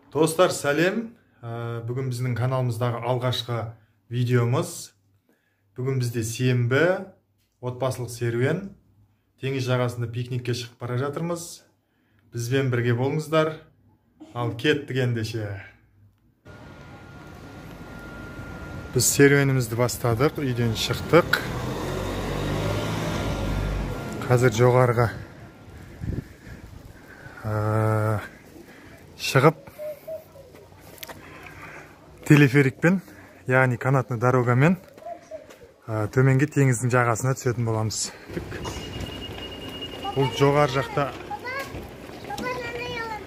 Достар, сәлем. Бүгін біздің каналымыздағы алғашқы видеомыз. Бүгін бізде сенбі, отбасылық серуен. Теңіз жағасында пикникке шығып бара жатырмыз. Бізбен бірге болыңыздар. Ал кеттік ендеше. Біз серуенімізді бастадық, үйден шықтық. Қазір жоғарыға шығып телеферикпен, яғни канатный дорогамен төменгі теңіздің жағасына түсетін боламыз. Бұл жоғары жақта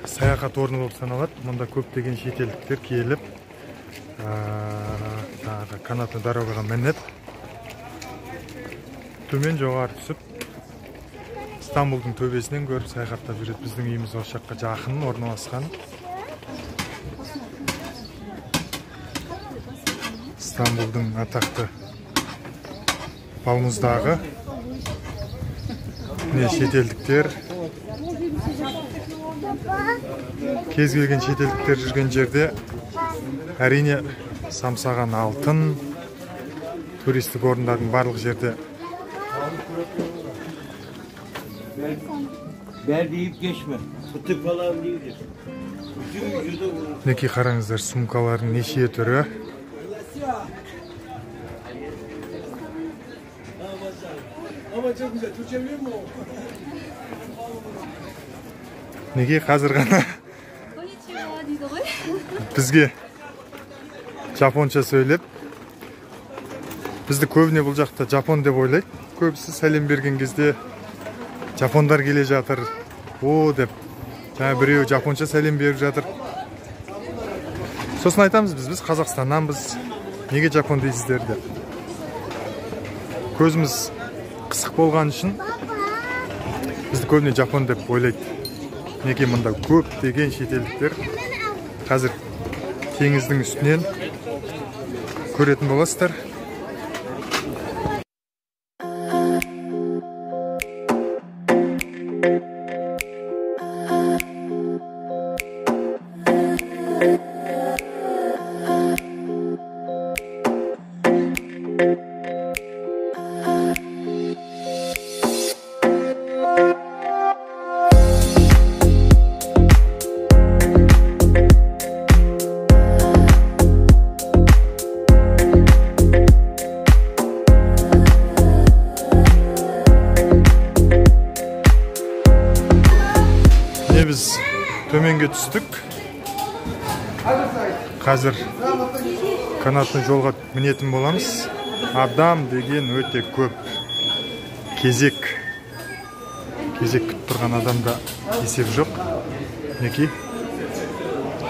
саяхат орны болып саналады. Мұнда көптеген шетелдіктер келіп, жаңағы канатный дорогаға мініп, төмен жоғары түсіп, Стамбулдың төбесінен көріп саяхаттап жүреді. Біздің үйіміз осы жаққа жақын орналасқан. Стамбулдың атақты балмұздағы міне шетелдіктер, кез келген шетелдіктер жүрген жерде әрине самсаған алтын, туристік орындардың барлық жерде. Мінекей қараңыздар, сумкалардың неше түрі. Неге қазір ғана бізге жапонша сөйлеп, бізді көбіне бұл жақта жапон деп ойлайды. Көбісі сәлем берген кезде жапондар келе жатыр, о деп, жаңа біреуі жапонша сәлем беріп жатыр. Сосын айтамыз, біз Қазақстаннанбыз, неге жапон дейсіздер деп. Көзіміз қысық болған үшін бізді көбіне жапон деп ойлайды. Неге мұнда көптеген шетелдіктер қазір теңіздің үстінен көретін боласыздар. Біз төменге түстік. Қазір канатный жолға мінетін боламыз. Адам деген өте көп. Кезек. Кезек күтіп тұрған адамда есеп жоқ. Мінекей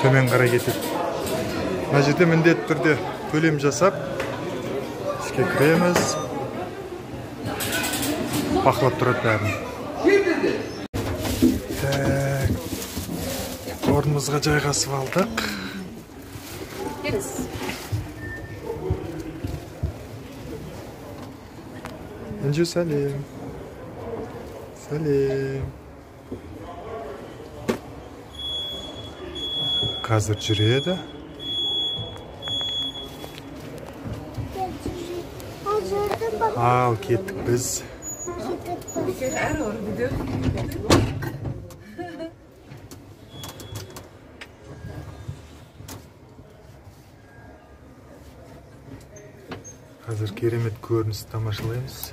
төмен қарай кетеді. Мына жерде міндетті түрде төлем жасап ішке кіреміз. Бақылап тұрады бәрін. Орнымызға жайғасып алдық. Інжу, сәлем. Сәлем. Қазір жүреді. Ал кеттік біз. Қазір керемет көрініс тамашалаймыз.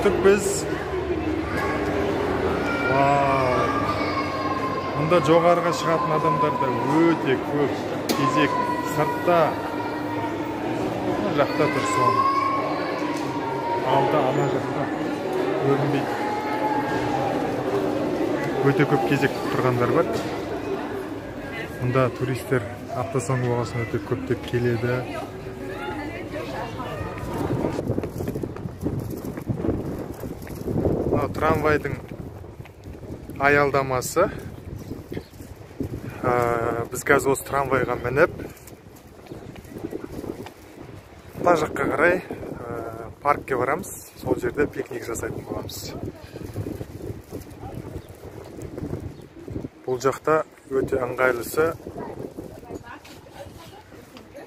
Түстік біз. Вау! Мұнда жоғарыға шығатын адамдар да өте көп. Кезек сыртта, ана жақта тұр соны. Алда ана жақта көрінбейді. Өте көп кезек тұрғандар бар. Мұнда туристер апта соңы болғасын өте көптеп келеді. Мынау трамвайдың аялдамасы. Біз қазір осы трамвайға мініп, мына жаққа қарай паркке барамыз. Сол жерде пикник жасайтын боламыз. Бұл жақта өте ыңғайлысы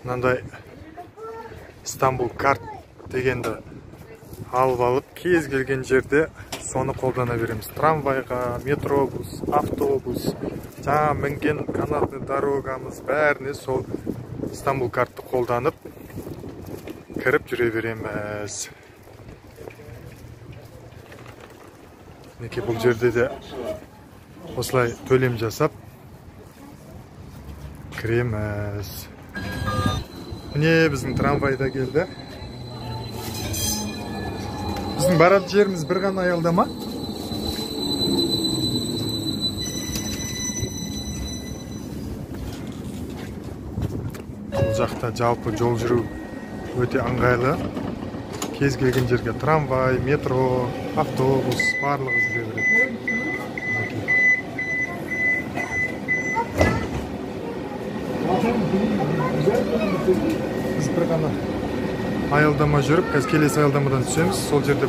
мынандай Стамбул карт дегенді алып, кез келген жерде соны қолдана береміз. Трамвайға, метробус, автобус, жаңа мінген канатный дорогамыз, бәріне сол Стамбул картты қолданып кіріп жүре береміз. Мінекей бұл жерде де осылай төлем жасап кіреміз. Міне біздің трамвай да келді. Біздің баратын жеріміз бір ғана аялдама. Бұл жақта жалпы жол жүру өте ыңғайлы. Кез келген жерге трамвай, метро, автобус барлығы жүре береді. Біз бір ғана аялдама жүріп, қазір келесі аялдамадан түсеміз. Сол жерде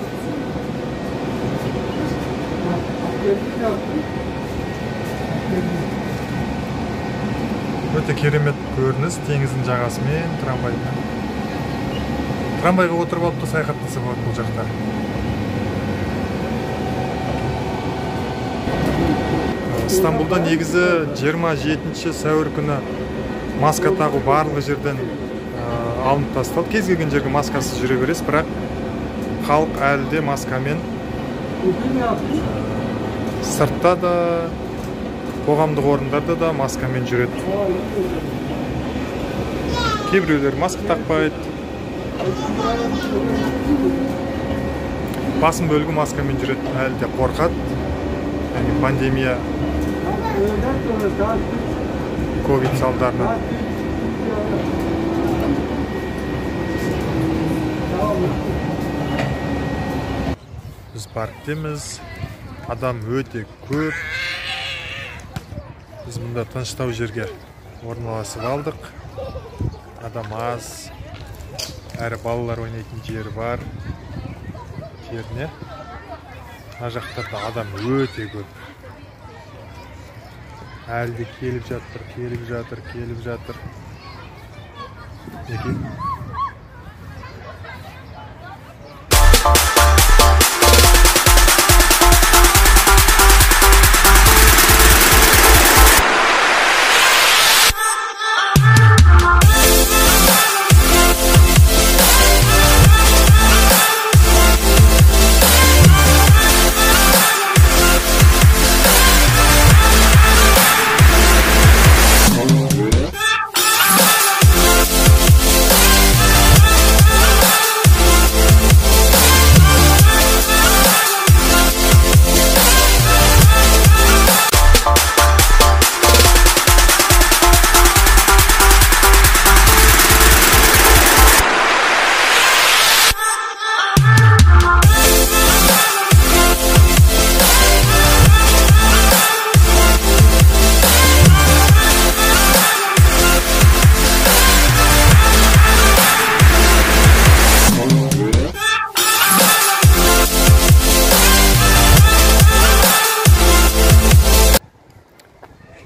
өте керемет көрініс, теңіздің жағасымен, трамваймен. Трамвайға отырып алып та саяхаттаса болады бұл жақта. Стамбулда негізі 27 сәуір күні маска тағу барлық жерден алынып тасталды. Кез келген жерге маскасыз жүре бересіз, бірақ халық әлі де маскамен сыртта да, қоғамдық орындарда да маскамен жүреді. Кейбіреулер маска тақпайды. Басым бөлігі маскамен жүреді, әлі де қорқады. Яғни пандемия, ковид салдарынан. Біз парктеміз, адам өте көп. Біз мұнда тыныштау жерге орналасып алдық. Адам аз, әрі балалар ойнайтын жері бар. Жеріне. Мына жақтарда адам өте көп. Әлі де келіп жатыр, келіп жатыр, келіп жатыр. Мінекей.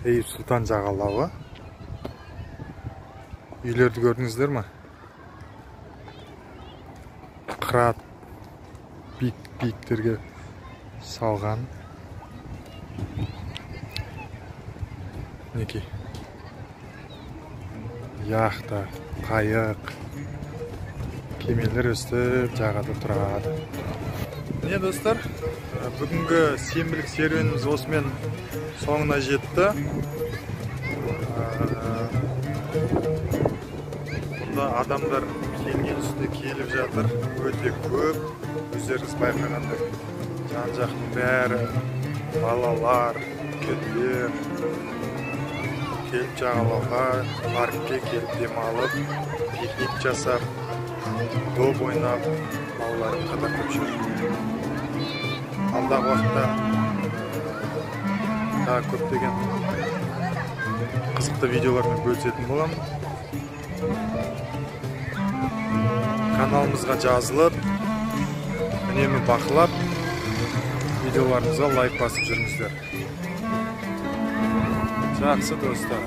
Eyüp Sultan жағалауы. Үйлерді көрдіңіздер ме? Қырат биік-биіктерге салған. Мінекей. Яхта, қайық, кемелер өстіп жағада тұрады. Міне достар, бүгінгі сенбілік серуеніміз осымен соңына жетті. Мұнда адамдар келген үстіне келіп жатыр, өте көп. Өздеріңіз байқағандай, жан-жақтың бәрі балалар, үлкендер келіп жағалауға, паркке келіп демалып, пикник жасап, доп ойнап, балаларын қыдыртып жүр. Алдағы уақытта тағы көптеген қызықты видеолармен бөлісетін боламын. Каналымызға жазылып, үнемі бақылап, видеоларымызға лайк басып жүріңіздер. Жақсы достар.